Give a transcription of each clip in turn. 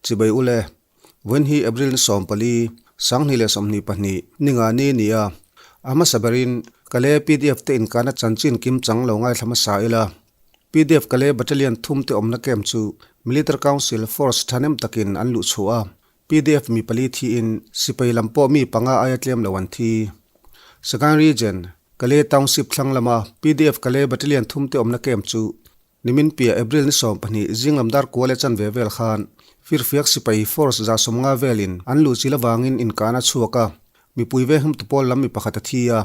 Chibai ule, vawiin hi April ni 14, 2022, ni nga ni ni a. A hmasa berin Kale pdf te inkahna chanchin kim chang lo ngaithla hmasa ila. Pdf Kale Battalion thum te awmna camp chu Military Council Force thahnem takin an luh chhuah a. Pdf mi pali thiin sipai lam pawh mi panga aia tlem lo an thi. Sagaing Region, Kale Township thlang lama pdf Kale Battalion thum te awmna camp chu Nimin piah April ni 12 zinglam dar kua leh chanve vel khan firfiak sipai force 150 velin an luh chil avangin inkan a chhuak a, mipui ve hlum tupawl lam mi pakhat a thi a,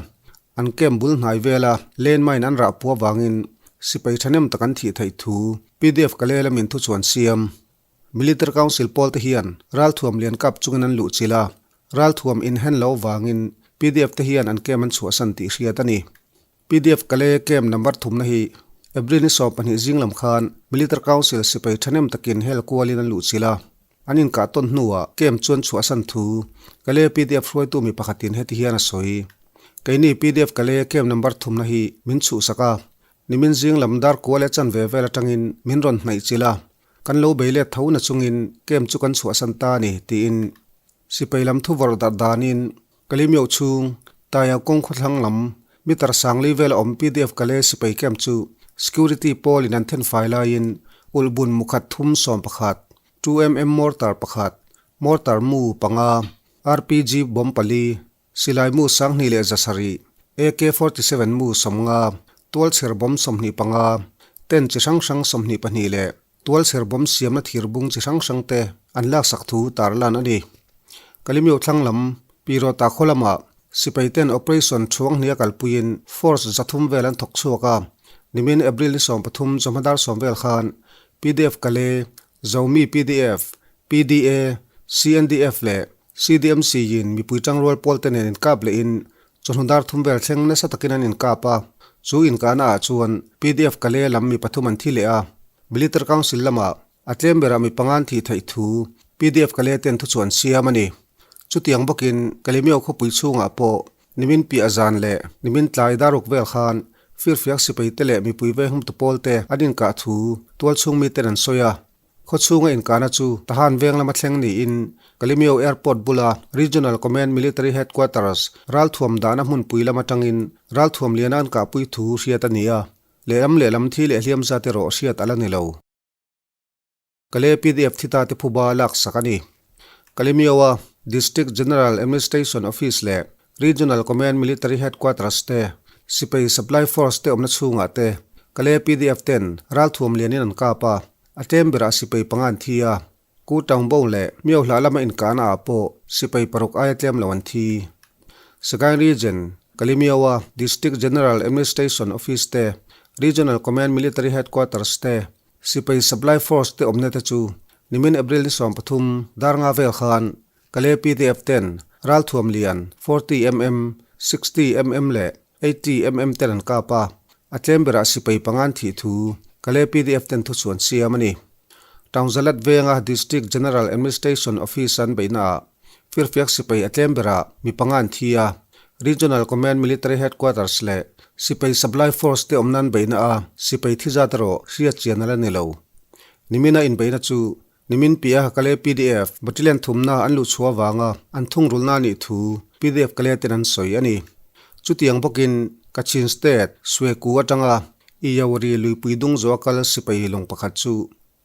an camp bul hnai vela landmine an rah puah avangin sipai thahnem tak an thih theih thu pdf Kale lamin thu chuan siam. Military Council pawl te hian ralthuam lian kap chungin an luh chil a, ralthuam inhen lo avangin pdf te hian an camp an chhuahsan tih hriat a ni. Pdf Kale Camp number thumna hi April ni 12 zing lam khan Military Council sipai thahnem takin hel kualin an luhchilh a, an inkah tawn hnuah camp chuan chhuahsan thu Kale pdf hruaitu mi pakhatin heti hian a sawi. Keini pdf Kale Camp number thumna hi min chhuhsak a, nimin zing lam dar kua leh chanve vel atangin min rawn hnaihchilh a, kan lo bei let tho na chungin camp chu kan chhuahsan ta a ni, tiin sipai lam thu vawrh darh danin Kalimioh chhung, Taiau kawng khawthlang lam, meter sangli vel a awm pdf Kale sipai camp chu security pawl in an then fai laiin ulhbun mukhat thum 11, 2mm mortar pakhat, mortar mu panga, RPG bomb pali, silai mu 2107, AK-47 mu 50, tualchher bomb 25, tent chi hrang hrang 22 leh tualchher bomb siamna thir bung chi hrang hrang te an laksak thu tarlan a ni. Kalimioh thlang lam, Pirota khaw lamah sipai ten operation thuang hnia kalpuiin force 300 vel an thawk chhuak a. Nimin April ni 13 chawhma dar 10 vel khan pdf Kale, Zomi pdf, PDA, CNDF leh CDMC in mipui tangrual pawl te nen inkap lehin chawhnu dar 3 vel thleng nasa takin an inkap a. Chu inkahna ah chuan pdf Kale lam mi pathum an thi leh a. Military Council lamah a tlem berah mi panga an thih theih thu pdf Kale ten thu chuan siam a ni. Chutiang bawkin Kalimioh khawpui chhungah pawh nimin piah zan leh nimin tlai daruk vel khan firfiak sipai te leh mipui ve hlum tupawl te an inkah thu tual chhung mi ten an sawi a. Khaw chhunga inkahna chu Tahan veng lama thleng niin Kalimioh Airport bula Regional Command Military Headquarters ralthuam dahna hmunpui lam atangin ralthuam liana an kahpui thu hriat a ni a, lehlam lehlam thi leh hliam zat erawh hriat a la ni lo. Kale pdf thi ta te phuba lak sak a ni. Kalemioa District General Administration Office leh Regional Command Military Headquarters te, Sipai Supply Force te awmna chhungah te Kale pdf ten ralthuam lianin an kap a, a tlem berah sipai panga an thi a. Ku Taungbo leh Miohla lama inkahna ah pawh sipai paruk aia tlem lo an thi. Sagaing Region, Kalemioa District General Administration Office te, Regional Command Military Headquarters te, Sipai Supply Force te awmna te chu nimin April ni 13 dar nga vel khan Kale pdf ten ralthuam lian 40mm, 60mm leh 80mm ten an kap a, a tlem berah sipai panga an thih thu Kale pdf ten thu chuan siam a ni. Taungzalat venga District General Administration Office an beihnaah firfiak sipai a tlem berah mi panga an thi a, Regional Command Military Headquarters leh sipai Supply Force te awmna an beihna a sipai thi zat erawh hriat chian a la ni lo. Nimina inbeihna chu nimin piah Kale pdf Battalion thumna an luh chhuah avanga an thungrulna a nih thu pdf Kale ten an sawi a ni. Chutiang bawkin Kachin State Sueku atanga Iyawari luipui dung zawh a kal sipai lawng pakhat chu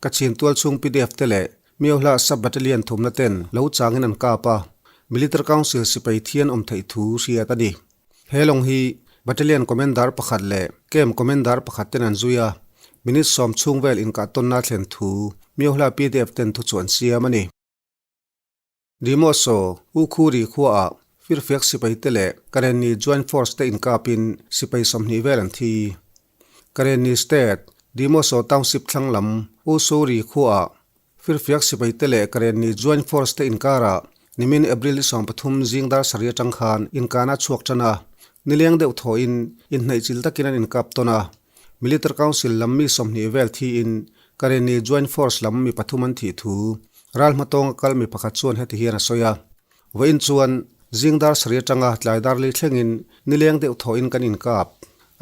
Kachin tualchhung pdf te leh Miohla Sub Battalion thumna ten lo changin an kap a, Military Council sipai thian awm theih thu hriat a ni. He lawng hi Battalion Commander pakhat leh Camp Commander pakhat ten an zui a, minute 10 chhung vel inkah tawnna thlen thu Miohla pdf ten thu chu an siam a ni. Dimoso, Ukhuri khuaah firfiak sipai te leh Karenni Joint Force te inkapin sipai 20 vel an thi. Karenni State, Dimoso Township thlang lam Usuri khuaah firfiak sipai te leh Karenni Joint Force te inkarah nimin April ni 13 zing dar sarih atang khan inkana chhuak tan a, nileng deuh thawhin inhnaihchilh takin an inkap tawn a. Military Council lam mi 20 vel thiin Karenni Joint Force lam mi pathum an thih thu ral hmatawnga kal mi pakhat chuan heti hian a sawi a. Vawiin chuan zing dar sarih atanga tlai dar li thlengin nileng deuh thawhin kan inkap.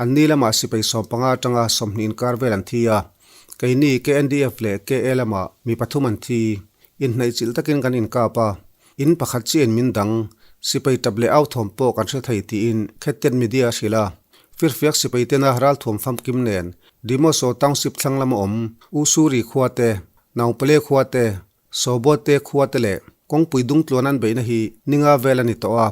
An ni lamah sipai 15 atanga 20 inkar vel an thi a. Keini KNDF leh KA lamah mi pathum an thi. Inhnaihchilh takin kan inkap a, in pakhat chiahin min dang, sipai tap leh au thawm pawh kan hre thei tiin Khettiat Media a hrilh a. Firfiak sipai tena ralthuam famkim nen Dimoso Township thlang lama awm Usuri khua te, Naupale khua te, Sobote khua te leh kawngpui dungtluan an beihna hi ninga vel a ni tawh a.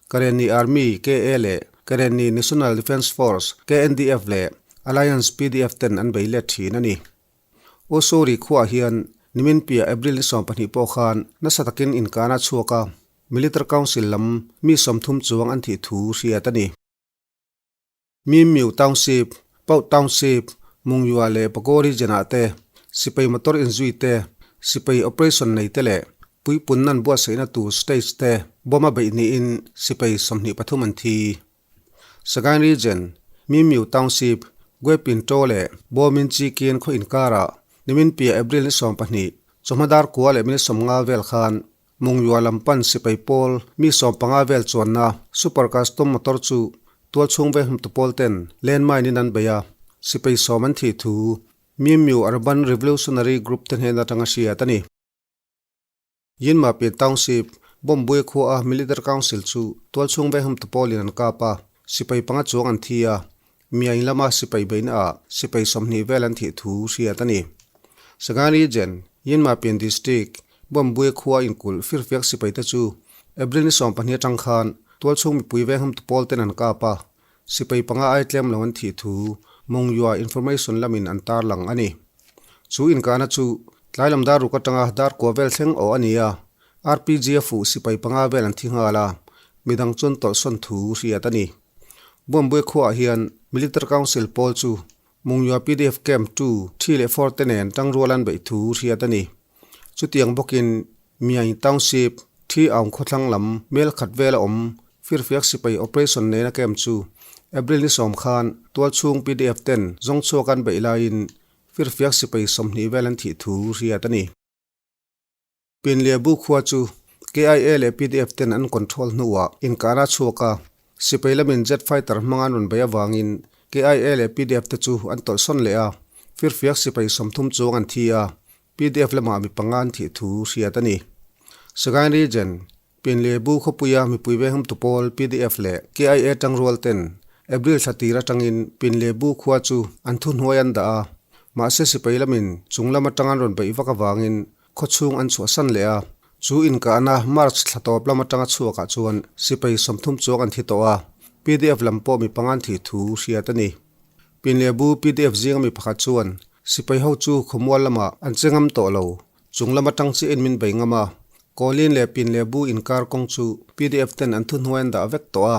Karenni Army, KA, leh Karenni National Defence Force, KNDF, leh Alliance PDF ten an bei let thin a ni. Osori khuaah hian nimin piah April ni 12 pawh khan nasa takin inkan a chhuak a, Military Council lam mi 30 chuang an thih thu hriat a ni. Mimmiu Township, Pauh Township, Mungyua leh Pago Region-ah te sipai motor inzui te, sipai operation nei te leh puipunna an buatsaihna tur stage te bomb a beih niin sipai 23 an thi. Sagaing Region, Mimmiu Township, Guepinto leh Bomin Chikin khaw inkarah nimin piah April ni 12, chawhma dar kua leh minute 50 vel khan Mungyua lam pan sipai pawl mi 15 vel chuanna Super Custom motor chu tualchhung vehmtu pawl ten landmine in an bei a, sipai 10 an thih thu Mimmiu Urban Revolutionary Group te hnen atanga hriat a ni. Yinmapin Township, Bombui khua a Military Council chu tualchhung vehmtu pawlin an kap a, sipai panga chuang an thi a, Myaing lama sipai beihna ah sipai 20 vel an thih thu hriat a ni. Sagaing Region, Yinmapin District, Bombui khua inkulh firfiak sipai te chu April ni 12 atang khan tualchhung mipui venghmtu pawl ten an kap a, sipai panga ai tlem lo an thih thu Mongyua Information lamin an tarlang a ni. Chu inkahna chu tlai lam dar ruk atanga dar kua vel thleng awh a ni a, RPG a fuh sipai panga vel an thi nghal a, midang chuan tawlhsawn thu hriat a ni. Buambui khuaah hian Military Council pawl chu Mongyua PDF Camp 2, 3 leh 4 te nen tangrual an beih thu hriat a ni. Chutiang bawkin Myaing Township, Thi Aung khawthlang lam mel khat vela awm firfiak sipai operation neina camp chu April ni 10 khan tualchhung PDF ten zawng chhuak an beih laiin firfiak sipai 20 vel an thih thu hriat a ni. Pinliabu khua chu KIA leh PDF ten an control hnuah inkahna a chhuak a, sipai lamin jet fighter hmanga an rawn beih avangin KIA leh PDF te chu an tawlhsawn leh a, firfiak sipai 30 chuang an thi a, PDF lamah mi panga an thih thu hriat a ni. Sagaing Region, Pinliabu khawpuia mipui vehmtu pawl PDF leh KIA tangrual ten April thla tir atangin Pinliabu khua chu an thuhnuai an dah a, mahse sipai lamin chung lam atang an rawn beih vak avangin khawchhung an chhuahsan leh a, chu inkahna March thla tawp lam atanga chhuakah chuan sipai 30 chuang an thi tawh a, PDF lam pawh mi panga an thih thu hriat a ni. Pinliabu PDF zinga mi pakhat chuan sipai ho chu khawmual lamah an che ngam tawh lo, chung lam atang chiahin min bei ngam a, Kawlin leh Pinliabu inkar kawng chu PDF ten an thuhnuai an dah vek tawh a,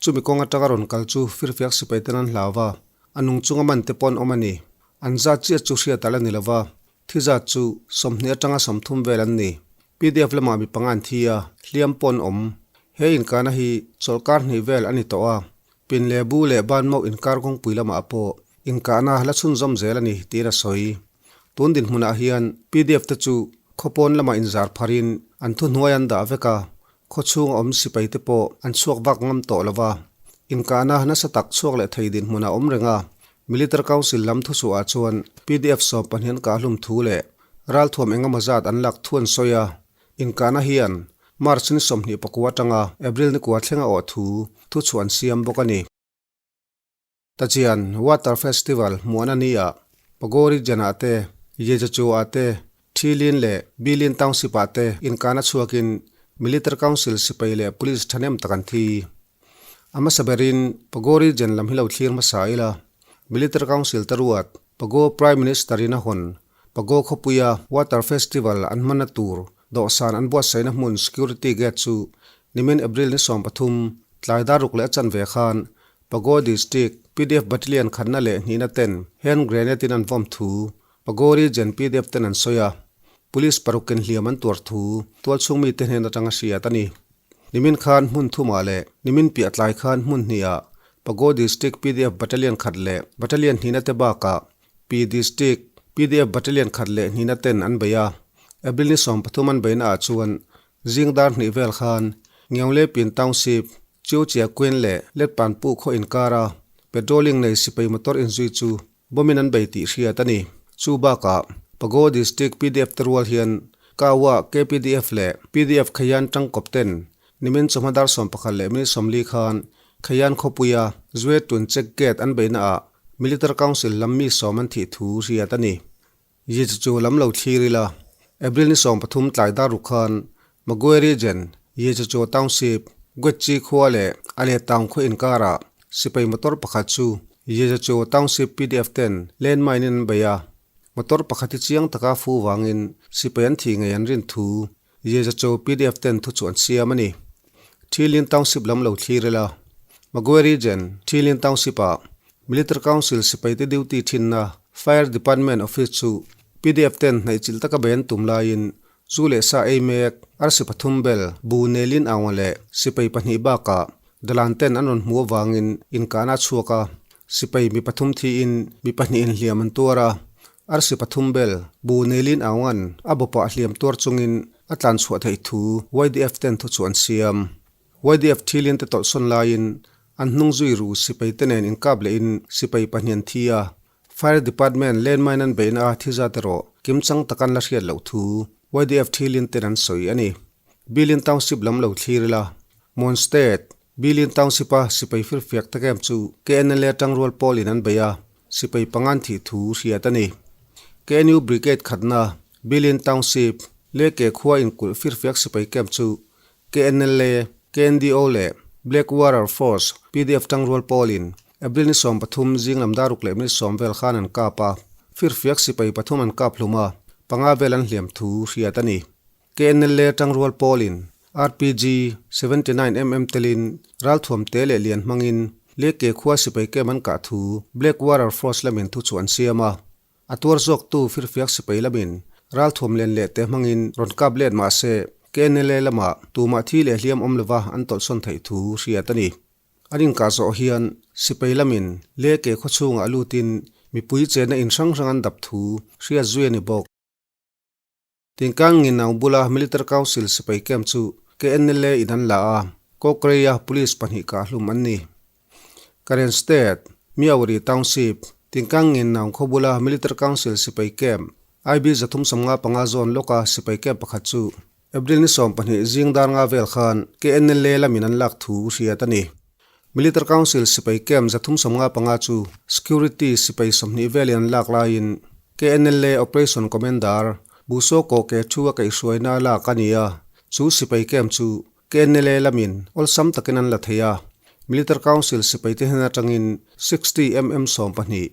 chumi kawng atanga rawn kal chu firfiak sipai ten an hlau va, a nung chunga man te pawh an awm a ni. An zat chiah chu hriat a la ni lo va, thi zat chu 20 atanga 30 vel an ni. PDF lamah mi panga an thi a, hliam pawh an awm. He inkahna hi chawlhkar hnih vel a ni tawh a, Pinliabu leh Banmauh inkar kawngpui lamah pawh inkahna la chhunzawm zel a ni tiin a sawi. Tun dinhmunah hian PDF te chu khawpawn lamah inzar pharin an thuhnuai an dah vek a, khawchhung a awm sipai te pawh an chhuak vak ngam tawh lo va. Inkahna nasa tak chhuak leh thei dinhmunah a awm reng a, Military Council lam thuchhuahah chuan PDF 12 an kahhlum thu leh ralthuam engemaw zat an lak thu an sawi a, inkahna hian March ni 29 atanga April ni kua thleng a awh thu thuchhuah an siam bawk a ni. Tachian Water Festival hmuahna ni ah Pago Region ah te, Yejachu ah te, Thilin leh Bilin Township ah te inkahna chhuakin Military Council sipai leh Police thahnem tak an thi. A hmasa berin Pago Region lam hi lo thlir hmasa ila, Military Council te ruat Pago Prime Minister in a hawn Pago khawpuia Water Festival an hmanna tur dawhsan an buatsaihna hmun security gate chu nimin April ni 13 tlai dar ruk leh a chanve khan Pago District PDF Battalion khatna leh hnihna ten hand grenade in an vawm thu Pago Region PDF ten an sawi a, Police parukin hliam an tuar thu tualchhung mite hnen atanga hriat a ni. Nimin khan hmun thumah leh nimin piah tlai khan hmun hnihah Pago District PDF Battalion khat leh Battalion hnihna te bakah Pi District PDF Battalion khat leh hnihna ten an bei a, April ni 13 an beihna ah chuan zing dar hnih vel khan Ngianglepin Township, Chiuchiaquin leh Letpanpu khaw inkara patrolling nei sipai motor inzui chu bomb in an bei tih hriat a ni. Chu bakah Pago District PDF te rual hian Kaua KPDF leh pdf Khayan tangkawp ten nimin chawhma dar 11 leh minute 40 khan Khayan khawpuia Zue Tun Check Gate an beihna ah Military Council lam mi sawm an thih thu hriat a ni. Yi chu chu lam lo thlir ila, April ni 13 tlai dar ruk khan Magwe Region, Yi chu chu Township, Gwetchi khua leh Ale Town khaw inkarah sipai motor pakhat chu Yi chu chu Township pdf ten landmine in an bei a. Motor pakhat hi chiang taka fu vangin sipai an thih ngei an rin thu Yi chu chu pdf ten thu chu an siam a ni. Thilin Township lam lo thlir ila, Magwe Region, Thilin Township ah Military Council sipaite duty thinna Fire Department office chu pdf ten hnaihchilh taka bei an tum laiin zu leh sa ei mek arsi pathum bel bu nelin aunga leh sipai pahnih bakah dalan ten an rawn hmu avangin inkahna a chhuak a, sipai mi pathum thiin mi pahnihin hliam an tuar a, arsi pathum bel bu nelin aungan a bawpah hliam tuar chungin a tlan chhuah theih thu YDF ten thu chu an siam. YDF thilin te tawlhsawn laiin an hnung zui ru sipai te nen inkap lehin sipai pahnih an thi a, Fire Department landmine an beihna a thi zat erawh kimchang tak an la hriat loh thu YDF thilin ten an sawi a ni. Bilin Township lam lo thlir ila, Mon State, Bilin Township a sipai firfiak tak em chu KNLA tangrual pawlin an bei a, sipai panga an thih thu hriat a ni. KNU Brigade khatna Bilin Township, Leke khua inkulh firfiak sipai camp chu KNLA, KNDO leh Black Warrior Force, pdf tangrual pawlin April ni 13 zing lam daruk leh minute 10 vel khan an kap a, firfiak sipai pathum an kap hlum a, panga vel an hliam thu hriat a ni. KNLA tangrual pawlin RPG 79 mm telin ralthuam te leh lian hmangin Leke khua sipai camp an kah thu Black Warrior Force lamin thu chu an siam a. A tuar zawktu firfiak sipai lamin ralthuam len leh te hmangin rawn kap let mah se, KNLA lamah tumah thi leh hliam awm lova an tawlhsawn theih thu hriat a ni. An inkah zawh hian sipai lamin le ke khaw chhungah lutin mipui chenna in hrang hrang an dap thu hriat zui a ni bawk. Tingkang Nginau bula Military Council sipai camp chu KNLA in an la a, Kawkreia police pahnih kah hlum an ni. Karen State, Myauri Township, Tingkang Nginau khaw bula Military Council sipai camp, IB 355 zawn lawka sipai camp pakhat chu April ni 12 zing dar nga vel khan KNLA lamin an lak thu hriat a ni. Military Council sipai camp 355 chu Security sipai 20 velin an lak laiin KNLA Operation Commander Buso Ko Ke Thu a kaihhruaina a lak a ni a, chu sipai camp chu KNLA lamin awlsam takin an la thei a. Military Council sipai te hnen atangin 60 mm 12,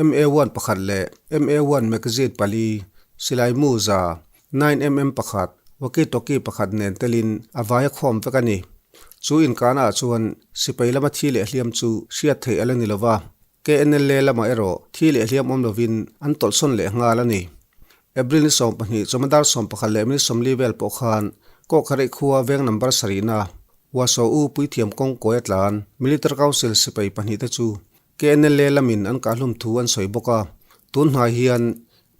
MA-1 pakhat leh MA-1 magazine pali, silai mu za, 9 mm pakhat, walkie-talkie pakhat nen telin a vai a khawm vek a ni. Chu inkahna ah chuan sipai lama thi leh hliam chu hriat theih a la ni lova, KNLA lamah erawh thi leh hliam awm lovin an tawlhsawn leh nghal a ni. April ni 12 chawmadar 11 leh minute 40 vel pawh khan Kawkhareih khua veng number sarihna Waso U Puithiam kawngkawi a tlan Military Council sipai pahnih te chu KNLA lamin an kahhlum thu an sawi bawk a, tun hnai hian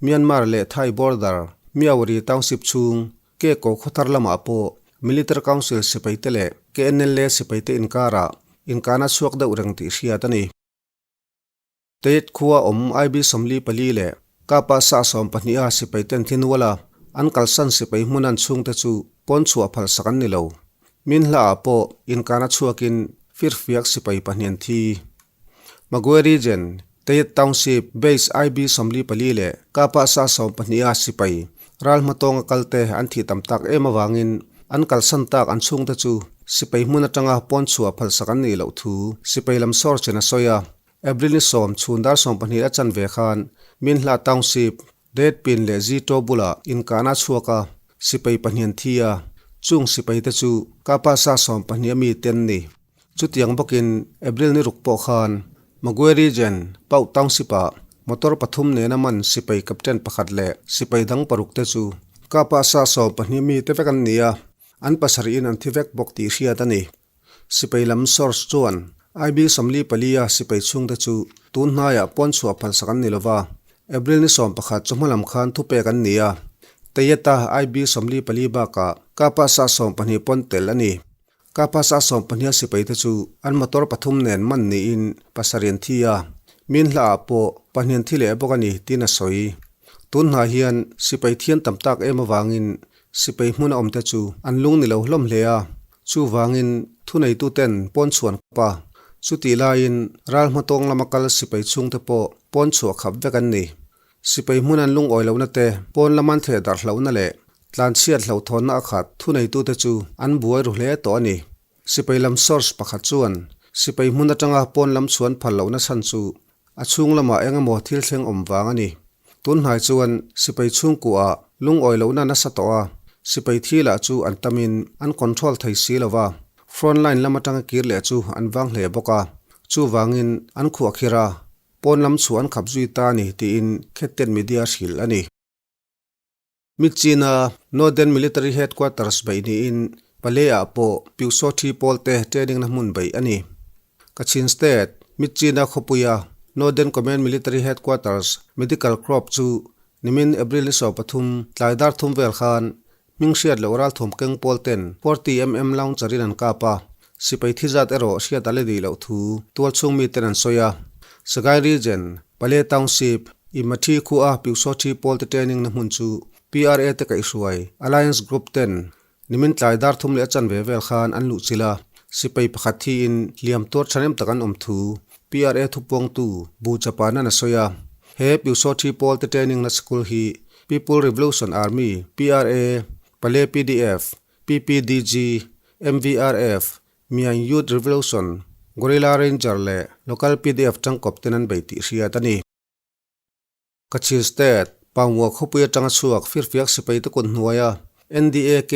Myanmar leh Thai border Myauri Township chhung Keko khawthar lamah pawh Military Council sipaite leh KNLA sipaite inkarah inkahna chhuak deuh reng tih hriat a ni. Tate khua awm IB 44 leh Kapa sa 12 a sipaiten thinual a, an kalsan sipai hmun an chhungte chu pawn chhuah phalsak an ni lo. Min hlaah pawh inkahna chhuakin firfiak sipai pahnih an thi. Magwe Region, Tayet Township, Base IB 44 leh Kapa sa 12 a sipai ral hmatawnga kalte an thih tam tak em avangin an kalsan tak an chhungte chu sipai hmun atanga pawn chhuah phalsak an nih loh thu sipai lam sawr chen a sawi a. April ni 10 chhun dar 12 a chan ve khan Minhla Township, Red Pin leh Zito bulah inkahna a chhuak a, sipai pahnih an thi a, chung sipai te chu Kapa sa 12 a mi te an ni. Chutiang bawkin April ni ruk pawh khan Magwe Region, Pau Township ah motor pathum nena man sipai captain pakhat leh sipai dang paruk te chu Kapa sa 12 mi te vek an ni a, an pasarih in an thi vek bawk tih hriat a ni. Sipai lam source chuan IB 44 a sipai chhungte chu tun hnaiah pawn chhuah phalsak an ni lova, April ni 11 chu hmalam khan thupek an ni a, Tayeta IB 44 bakah Kapa sa 12 pawn tel a ni. Kapa sa 12 a sipaite chu an motor pathum nen man niin pasarih an thi a, min hlaah pawh pahnih an thi leh bawk a ni tiin a sawi. Tun hnai hian sipai thian tam tak em avangin. Sipai hmuna awmte chu an lung ni lo hlawm hle a, chuvangin thuneituten pawn chhuan khawp a, chutih laiin ral hmatawng lama kal sipai chhungte pawh pawn chhuah khap vek an ni. Sipai hmun an lungawi lohna te, pawn lama an theh darh hlauhna leh tlanchhiat hlauhthawnna a khat thuneitute chu an buai ru hle tawh a ni. Sipai lam source pakhat chuan sipai hmun atanga pawn lam chhuan phal lohna chhan chu A chhung lamah eng emaw thil thleng awm vang a ni. Tunhnai chuan sipai chhungkuah lungawi lohna nasa tawh a, sipai thi lah chu an tamin an control thei si lo va, front line lam atanga kir leh chu an vang hle bawk a, chuvangin an khuahkhir a, pawn lam chu an khap zui ta a ni tiin Khettet Media hrilh a ni. Myitkyina Northern Military Headquarters beih niin Pale-ah pawh Pyusawthi pawlte training-na hmun beih a ni. Kachin State, Myitkyina khawpuia Northern Command Military Headquarters Medical Corps chu nimin April ni 13 tlai dar thum vel khan hming hriat loh ralthuam keng pawl ten 40 mm launcher-in an kap a, sipai thi zat erawh hriat a la nih loh thu tualchhung miten an sawi a. Sagaing Region, Pale Township, I Mathi khua Pyusawthi pawlte training na hmun chu PRA te kaihhruai Alliance Group ten nimin tlai dar thum leh a chanve vel khan an luh chilh a, sipai pakhat thiin hliam tuar thahnem tak an awm thu PRA thupuangtu Bu Chapanan a sawi a. He Pyusawthi pawlte training na school hi People Revolution Army, PRA, Pale PDF, PPDG, MVRF, Myan Youth Revolution, Guerrilla Ranger leh Local pdf tangkawp ten an bei tih hriat a ni. Kachin State, Pangua khawpui atanga chhuak firfiak sipai te kut hnuaia NDAK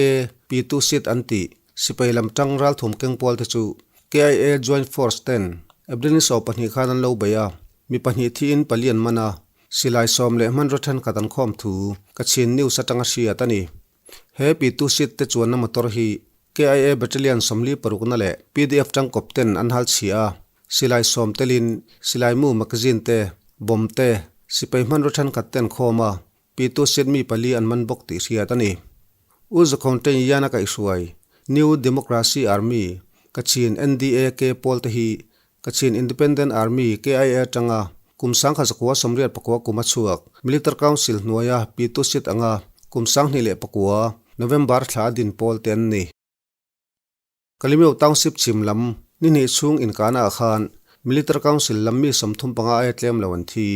P2 seat an tih sipai lam tang ralthum keng pawl te chu KIA Joint Force ten April ni 12 khan an lo bei a, mi pahnih thiin pali an man a, silai sawm leh hmanraw thenkhat an khawm thu Kachin News atanga hriat a ni. He P2 seat te chuanna motor hi KIA Battalion 46 na leh pdf tangkawp ten an hal chhia a, silai sawm telin silai mu magazine te, bomb te, sipai hmanraw thenkhat ten khawm a, P2 seat mi pali an man bawk tih hriat a ni. U Zakhawngtein Yana kaihhruai New Democracy Army, Kachin NDAK pawl te hi Kachin Independent Army, KIA, atanga kum 1989 kum a chhuak Military Council hnuaia P2 seat anga kum 2009 November thla a din pawl te an ni. Kalimeu Township chhim lam ni hnih chhung inkahna ah khan Military Council lam mi 35 aia tlem lo an thi.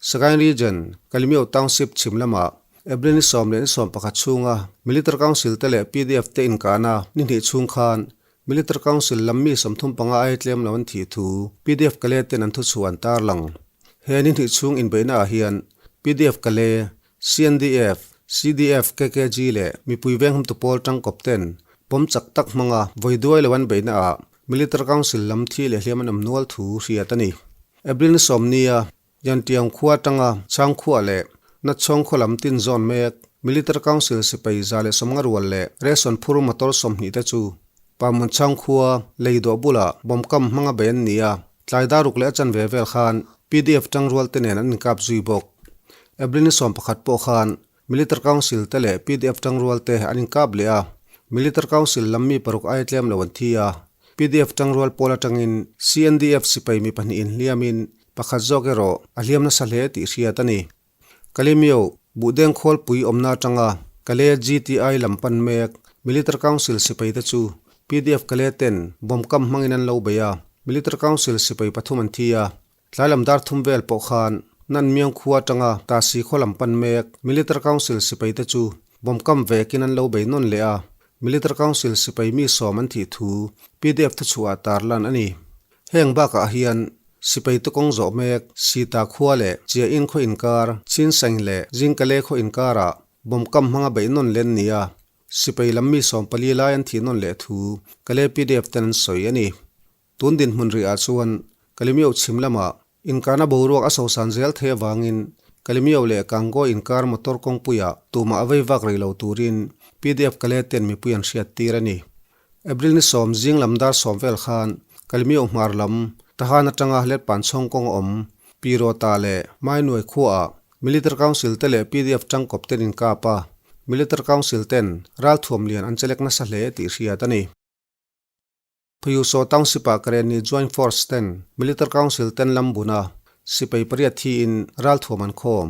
Sagaing Region, Kalimeu Township chhim lamah April ni sawm leh ni sawm pakhat chhunga Military Council te leh pdf te inkahna ni hnih chhung khan Military Council lam mi 35 aia tlem lo an thih thu pdf Kale ten an thuchhuah an tarlang. He ni hnih chhung inbeihna ah hian pdf Kale, CNDF, CDF, KKG leh mipui venghumtu pawl tangkawp ten pawm chak tak hmanga vawi duai lo an beihna ah Military Council lam thi leh hliam an awm nual thu hriat a ni. April ni sawm nia Yantiang khua atanga Changkhuah leh Natchawng khaw lam tin zawn mek Military Council sipai 150 rual leh ration phur motor 20 te chu Pamun Changkhua lei dawh bulah bomb kam hmanga bei an ni a, tlai daruk leh a chanve vel khan pdf tangrual te nen an inkap zui bawk. April ni 11 pawh khan Military Council te leh pdf tangrual te an inkap leh a, Military Council lam mi paruk aia tlem lo an thi a, pdf tangrual pawl atangin CNDF sipai mi pahnih inhliamin pakhat zawk erawh a hliam nasa hle tih hriat a ni. Kalemyo, Buhdeng khawlpui awmna atanga Kale GTI lam pan mek Military Council sipai te chu pdf Kale ten bomb kam hmangin an lo bei a, Military Council sipai pathum an thi a, Tlai lam dar thum vel pawh khan Nan Miang khua atanga Tasi khaw lam pan mek Military Council sipai te chu bomb kam vekin an lo bei nawn leh a, Military Council sipai mi sawm an thih thu pdf thuchhuah tarlan a ni. Heng bakah hian sipai te kawng zawh mek Sita khua leh Chiain khaw inkar, Chinsaing leh Jingkale khaw inkarah bomb kam hmanga beih nawn len ni a, sipai lam mi sawm pali lai an thih nawn leh thu Kale pdf ten an sawi a ni. Tun dinhmun rihah chuan Kalimio chhim lamah inkahna boruak a sosan zel thei avangin Kalimio leh Kango inkar motor kawngpuiah tumah a vei vak rih lo turin pdf Kale ten mipui an hriat tir a ni. April ni sawm zing lam dar sawm vel khan Kalimio hmar lam Tahan atanga Letpan chhawng kawng awm Pirota leh Mainuai khuaah Military Council te leh pdf tangkawp ten inkap a, Military Council ten ralthuam lian an chelek nasa hle tih hriat a ni. Phuiusaw Township-ah Karenni Joint Force ten Military Council ten lam buna sipai pariat thiin ralthuam an khawm.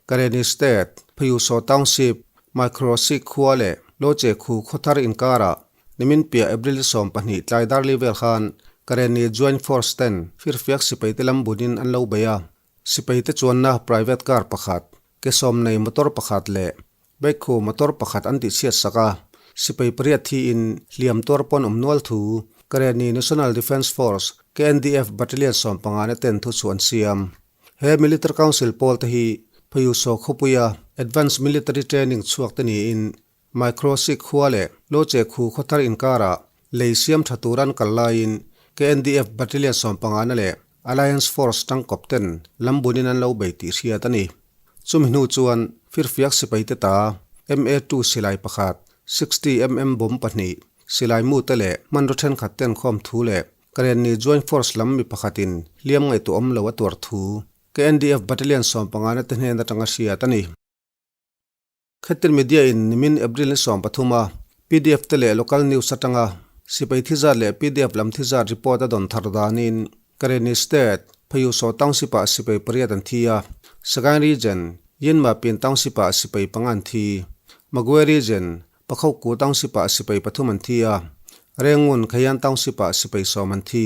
Karenni State, Phuiusaw Township, Microsik khua leh Loche khu khawthar inkarah nimin piah April 12 tlai darli vel khan Karenni Joint Force ten firfiak sipaite lam bunin an lo bei a, sipaite chuanna private car pakhat, ke sawm nei motor pakhat leh bike khu motor pakhat an tihchhiat sak a, sipai pariat thiin hliam tuar pawn awm nual thu Karenni National Defence Force, KNDF, Battalion 15 na ten thu chu an siam. He Military Council pawl te hi Phayusaw khawpuia Advance Military Training chhuak te niin Microsik khua leh Loche khu khawthar inkarah lei siam tha tur an kal laiin KNDF Battalion 15 na leh Alliance Force tangkawp ten lam bunin an lo bei tih hriat a ni. Chumi hnu chuan firfiak sipai te ta MA-two silai pakhat, 60 mm bomb pahnih, silai mu te leh hmanraw thenkhat ten khawm thu leh Karenni Joint Force lam mi pakhatin hliam ngaihtuah awm lo a tuar thu KNDF Battalion 15 na te hnen atanga hriat a ni. Khetir Media in nimin April ni 13 a pdf te leh local news atanga sipai thi zat leh pdf lam thi zat report a dawn thar danin Karenni State, Phayusaw Township ah sipai pariat an thi a, Sagaing Region, Yinmapin Township ah sipai panga an thi, Magwe Region, Pakhawkku Township ah sipai pathum an thi a, Rengun Khayan Township ah sipai 10 an thi.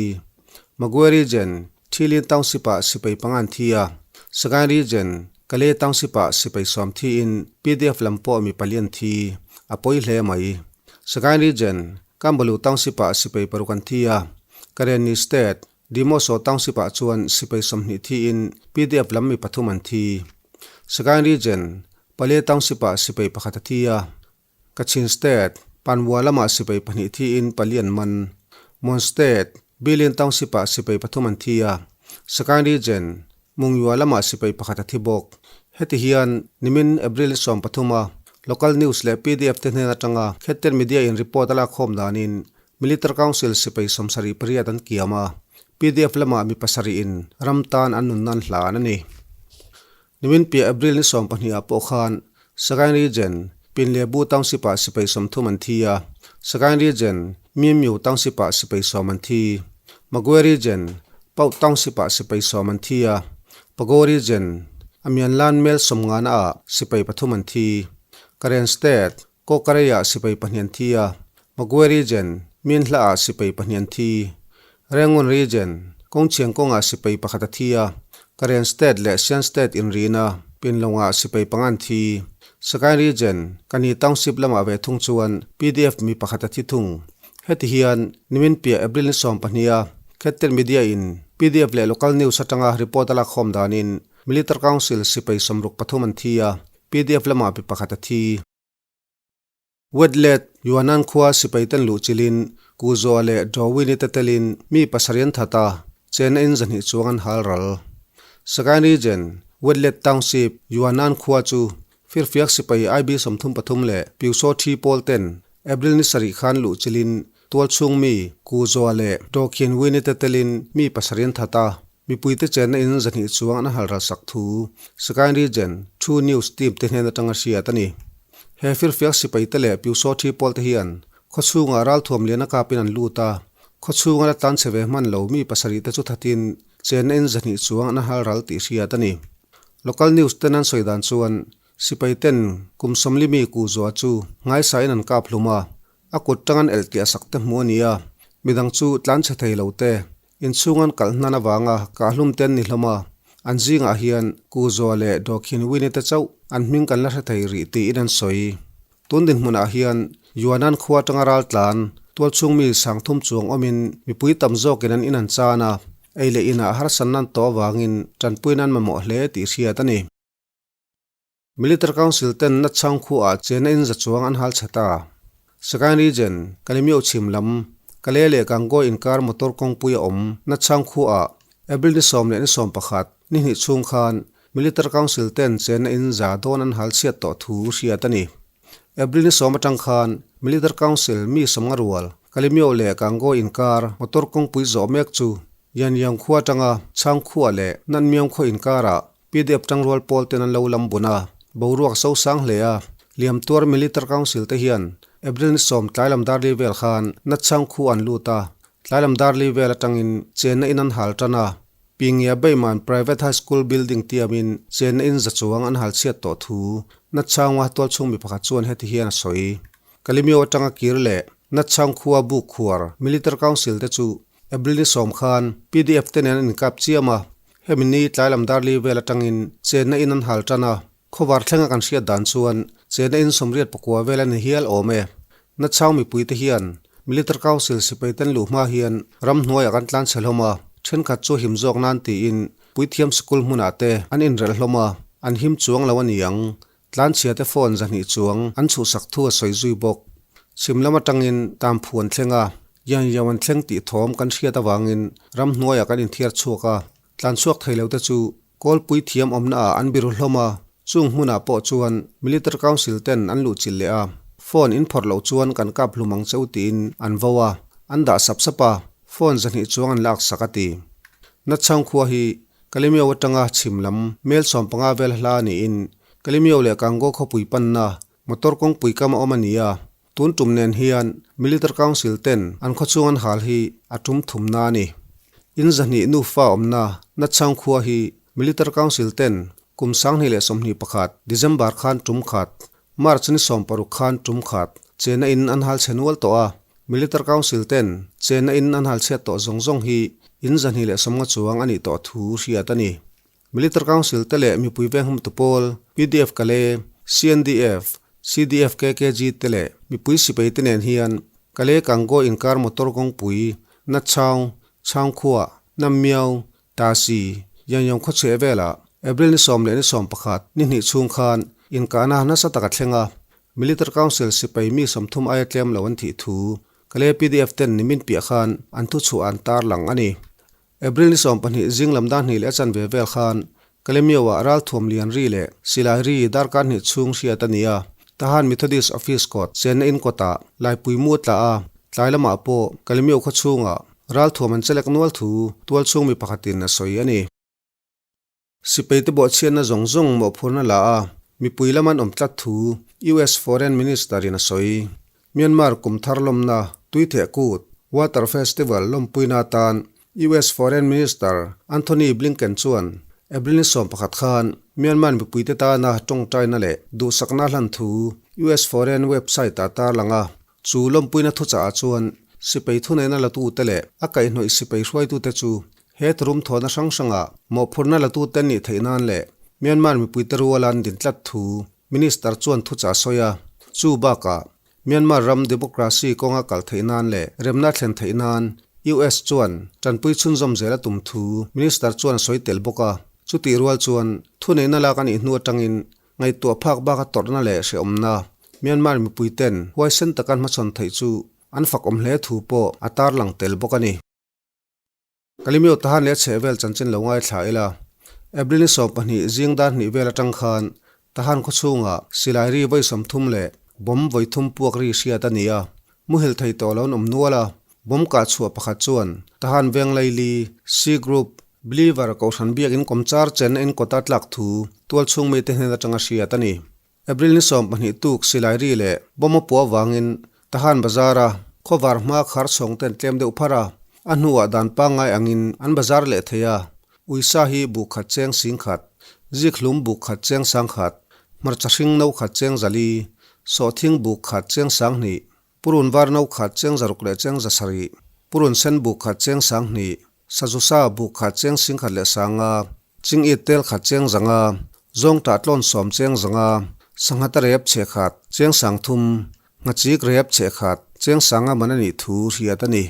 Magwe Region, Thilin Township ah sipai panga an thi a, Sagaing Region, Kalay Township ah sipai 10 thiin pdf lam pawh mi pali an thi, a pawi hle mai. Sagaing Region, Kambalu Township ah sipai paruk an thi a, Karenni State, Demoso Township ah chuan sipai 20 thiin pdf lam mi pathum an thi. Sagaing Region, Pale Township ah sipai pakhat a thi a, Kachin State, Panwa lamah sipai pahnih thiin pali an man. Mon State, Bilin Township ah sipai pathum an thi a, Sagaing Region, Mungyua lamah sipai pakhat a thi bawk. Heti hian nimin April 13 a local news leh pdf te hnen atanga Khetten Media in report a lakkhawm danin Military Council sipai 78 an kiam a, pdf lamah mi pasarih in ram tan an nun nan hlan a ni. Nimin piah April ni 12 ah pawh khan Sagaing Region, Pinlebu Township ah sipai 30 an thi a, Sagaing Region, Myinmyo Township ah sipai 10 an thi. Magwe Region, Pauk Township ah sipai 10 an thi a, Pago Region, Amianlan Mel 50 na ah sipai pathum an thi. Karen State, Kawkarei ah sipai pahnih an thi a, Magwe Region, Minhla ah sipai pahnih an thi. Rangoon Region, Kawngchhiang kawngah sipai pakhat a thi a, Karen State leh Shan State inrina pinlawngah sipai panga an thi. Sagaing Region, Kani Township lamah ve thung chuan pdf mi pakhat a thi thung. Heti hian nimin piah April ni 12 a Khetten Media in pdf leh local news atanga report a lakkhawm danin Military Council sipai 63 an thi a, pdf lamah mi pakhat a thi. Wetlet, Yuanan khua sipai ten luh chilin Kuzoa leh Dawini te telin mi pasarih an that a, chena in 200 chuang an hal ral. Sagaing Region, Wetlet Township, Yuanan khua chu firfiak sipai IB 33 leh Pyusaw Thi pawl ten April ni sarih khan luh chilin tual chhung mi Kuzoa leh Dawkhin Wini te telin mi pasarih an that a, mipuite chenna in 200 chuang an hal ral sak thu Sagaing Region, True News team te hnen atanga hriat a ni. He firfiak sipai te leh Pyusaw Thi pawl te hian khawchhungah ralthuam lian a kapin an lut a, khawchhunga la tlan chhe ve hman lo mi pasarih te chu thatin chenna in 200 chuang an hal ral tih hriat a ni. Local news ten an sawi dan chuan sipai ten kum 40 mi Kuzoa chu ngaisain an kap hlum a, a kut tang an elh tih a sak te hmu a ni a, midang chu tlan chhe thei lo te inchhung an kalh hnan avanga kah hlum te an ni hlawm a, an zingah hian Kuzoa leh Dawkhin Wini te chauh an hming kan la hre thei rih tiin an sawi. Tun dinhmunah hian Yuanan khua atanga ral tlan, tualchhung mi 3000 chuang awmin mipui tam zawkin an in an chan a, ei leh inah harsan nan tawh avangin tanpuina an mamawh hle tih hriat a ni. Military Council ten na chhang khuaah chena in za chuang an hal chhe ta. Sagaing Region, Kalemyo chhim lam, Kale leh Gangaw inkar motor kawngpui a awm na chhang khuaah April ni 10 leh ni 11 ni hnih chhung khan Military Council ten chena in za dawn an hal chhiat tawh thu hriat a ni. April ni 10 atang khan Military Council mi 50 rual Kalemyo leh Gangaw inkar motor kawngpui zawh mek chu Yanyang khua atanga Chhang khua leh Nanmiang khaw inkarah pdf tangrual pawl ten an lo lam bun a, boruak so sang hle a, liam tuar Military Council te hian April ni 10 tlailam darli vel khan na chhang khu an lut a, tlailam darli vel atangin chenna in an hal tan a, Pingia Beiman Private High School building tiamin chenna in za chuang an hal chhiat tawh thu Natchhaunga tualchhung mi pakhat chuan heti hian a sawi. Kalemyo atanga kir leh Natchhaung khua buk khuar Military Council te chu April ni sawm khan pdf te nen an inkap chiam a, hemi ni tlailam darli vel atangin chenna in an hal tan a, khawvar thlenga kan hriat dan chuan chenna in 84 vel a ni hial awm e. Natchhaung mipui te hian Military Council sipai ten luh hma hian ramhnuaiah kan tlan chhe hlawm a, thenkhat chu him zawk nan tiin Puithiam sikul hmunah te an inrelh hlawm a, an him chuang lo a ni ang. Tlanchhia te phone 200 chuang an chhuhsak thu a sawi zui bawk. Chhim lam atangin Tamphu an thleng a, Yangyao an thleng tih thawm kan hriat avangin ramhnuaiah kan inthiar chhuak a. Tlanchhuak thei lo te chu Kawl puithiam awmna ah an biru hlawm a, chung hmunah pawh chuan Military Council ten an luhchilh leh a, phone in phawrh loh chuan kan kap hlum ang cheu tiin an vo a, an dah sap sap a, phone 200 chuang an laksak a ti. Natchang khua hi Kalemyo atanga chhim lam mel 15 vel hla niin Kalemyo leh Kango khawpui panna motor kawngpui kam a awm a ni a, tun tum nen hian Military Council ten an khawchhung an hal hi a tum thumna a ni. In 200 nufa awmna Natchang khua hi Military Council ten kum 2021 December khan tum khat March ni 60 khan tum khat chena in an hal chhe nual tawh a, Military Council ten chena in an hal chhiat tawh zawng zawng hi in 250 chuang a nih tawh thu hriat a ni. Military Council te leh mipui venghum tu pawl, pdf Kale, CNDF, CDF KKG te leh mipui sipai te nen hian Kale Kango inkar motor kawngpui, Natchhaung, Chhangkhuah, Nammiau, Tasi, Yangyong khawchheh velah April ni sawm leh ni 11 ni hnih chhung khan inkahna nasa tak a thleng a, Military Council sipai mi 30 aia tlem lo an thih thu Kale pdf ten nimin piah khan an thuchhuah an tarlang a ni. April ni 20 zing lam dar hnih leh a chanve vel khan Kalemyo-ah ralthuam lian ri leh silai ri darkar hnih chhung hriat a ni a, Tahan Methodist Office kawt chenna in kawtah laipui mu a tla a, tlai lamah pawh Kalemyo khaw chhungah ralthuam an chelek nual thu tualchhung mi pakhatin a sawi a ni. Sipai te bawhchhiatna zawng zawng mawhphurna la a, mipui lam an awm tlat thu US Foreign Minister in a sawi. Myanmar kum thar lawmna Tuitheh Kut, Water Festival, lawmpuina atan US Foreign Minister Anthony Blinken chuan April ni 11 khan Myanmar mipuite tana tawngtaina leh duhsakna hlan thu US Foreign website ah tarlang a. Chu lawmpuina thuchah ah chuan sipai thuneihna latute leh a kaihhnawih sipai hruaitute chu He turum thawhna hrang hrangah mawhphurhna latute an nih theih nan leh Myanmar mipuite ruala an din tlat thu Minister chuan thuchah a sawi a. Chu bakah Myanmar ram democracy kawnga kal theih nan leh remna thlen theih nan US chuan tanpui chhunzawm zel a tum thu Minister chuan a sawi tel bawk a. Chutih rual chuan thuneihna lak a nih hnu atangin ngaihtuah phak baka tawrhna leh hrehawmna Myanmar mipuiten huaisen taka an hmachhawn theih chu an fakawm hle thu pawh a tarlang tel bawk a ni. Kalimio Tahan leh a chheh vel chanchin lo ngaithla ila, April ni 20 zing dar hnih vel atang khan Tahan khaw chhungah silai ri vawi 30 leh bomb vawi thum puak ri hriat a ni a, muhil thei tawh lo an awm nual a, bomb kah chhuah pakhat chuan Tahan veng laili, C Group, Believer Kohhran biakin kawmchar chenna in kawta tlak thu tualchhung mite hnen atanga hriat a ni. April ni 20 tuk silai ri leh bomb a puah avangin Tahan Bazar-a khawvar hma khar chhawng ten tlem deuh phar a, a hnuah dan pangngai angin an bazar leh thei a, uisa hi buk khat cheng sing khat, zik hlum buk khat cheng sang khat, hmarcha hring no khat cheng zali, sawhthing buk khat cheng sang hnih, purun var no khat cheng zaruk leh cheng zasarih, purun sen buk khat cheng sang hnih, sazusa buk khat cheng sing khat leh sanga, chingit tel khat cheng zanga, zawngtah tlawn sawm cheng zanga, sanghata rep chhe khat cheng sang thum, nghachik rep chhe khat cheng sanga man a nih thu hriat a ni.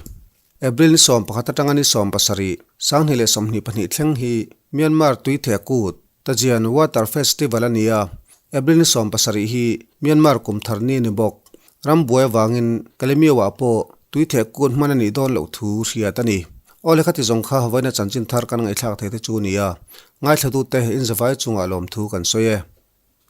April ni 11 atanga ni 17, 2022 thleng hi Myanmar Tuitheh Kut, Tajian Water Festival a ni a, April ni 17 hi Myanmar kum thar ni a ni bawk. Ram buai avangin Kalemyo-ah pawh Tuitheh Kut hman a nih dawn loh thu hriat a ni. Aw le khati zawng kha vawiina chanchin thar kan ngaihthlak thei te chu a ni a, ngaithlatute inzavai chungah lawmthu kan sawi e.